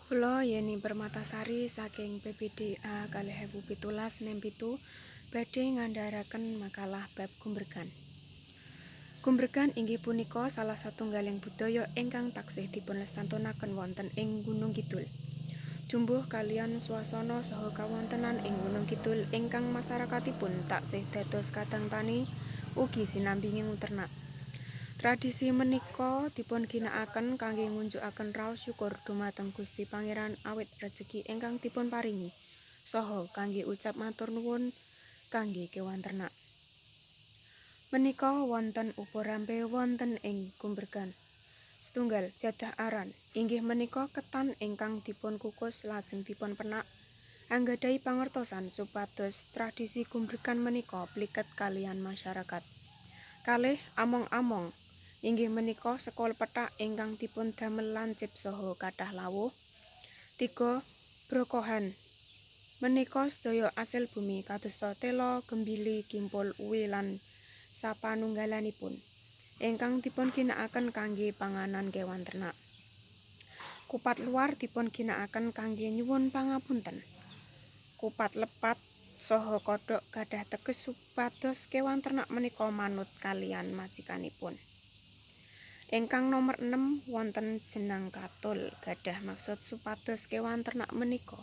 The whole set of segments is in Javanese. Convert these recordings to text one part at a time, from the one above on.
Kula Yeni Permatasari saking PPDA 2017 NIM 7 badhe ngandharaken makalah bab Gumregan. Gumregan inggih punika salah satunggaling budaya ingkang taksih dipunlestantunaken wonten ing Gunung Kidul. Jumbuh kaliyan swasana saha kawontenan ing Gunung Kidul ingkang masarakatipun taksih dados kadang tani ugi sinambi ngingu ternak. Tradisi menika dipunginakaken kangge ngunjukaken raos syukur dumateng Gusti Pangeran awit rejeki ingkang dipunparingi saha kangge ucap matur nuwun kangge kewan ternak. Menika wonten uparampe wonten ing Gumregan. Setunggal, jadah aran inggih menika ketan ingkang dipunkukus lajeng dipunpenak anggadhahi pangertosan supados tradisi Gumregan menika pliket kaliyan masyarakat. Kalih, among-among inggih menika sekul pethak ingkang dipundamel lancip saha kathah lawuh. Tiga, brokohan menika sedaya asil bumi kadosta tela, gembili, kimpul, uwi lan sapanunggalanipun ingkang dipunginakaken kangge panganan kewan ternak. Kupat luar dipunginakaken kangge nyuwun pangapunten. Kupat lepat saha kodhok gadah teges supados kewan ternak menika manut kaliyan majikanipun. Ingkang nomer 6 wonten jenang katul gadah maksud supados kewan ternak menika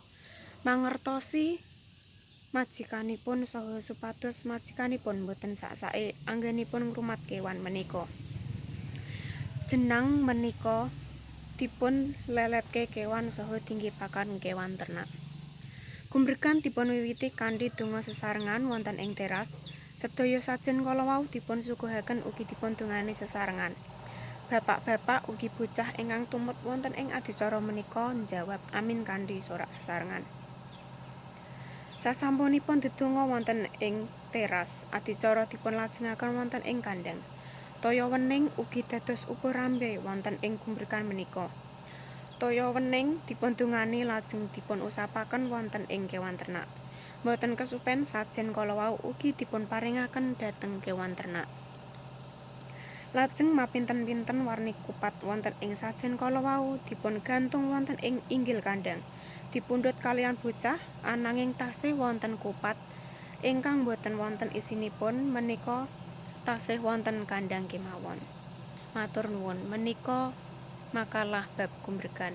mangertosi majikanipun saha supados majikanipun boten sak-sake anggenipun ngrumat kewan menika. Jenang menika dipun leletke kewan saha dingge pakan kewan ternak. Gumregan dipunwiwiti kanthi donga sesarengan wonten ing teras. Sedaya sajen kala wau dipunsuguhaken ugi dipundongani sesarengan. Bapak-bapak ugi bocah ingkang tumut wonten ing adicara menika njawab amin kanthi sorak sesarengan. Sasampunipun dedonga wonten ing teras, adicara dipunlajengaken wonten ing kandhang. Toya wening ugi dados uparampe wonten ing gumregan menika. Toya wening dipundongani lajeng dipunusapaken wonten ing kewan ternak. Boten kesupen sajen kala wau ugi dipunparingaken dhateng kewan ternak. Lajeng mapinten-pinten warni kupat wonten ing sajen kala wau dipungantung wonten ing inggil kandhang. Dipundhut kaliyan bocah, ananging tasih wonten kupat ingkang boten wonten isinipun menika tasih wonten kandhang kemawon. Matur nuwun, menika makalah bab Gumregan.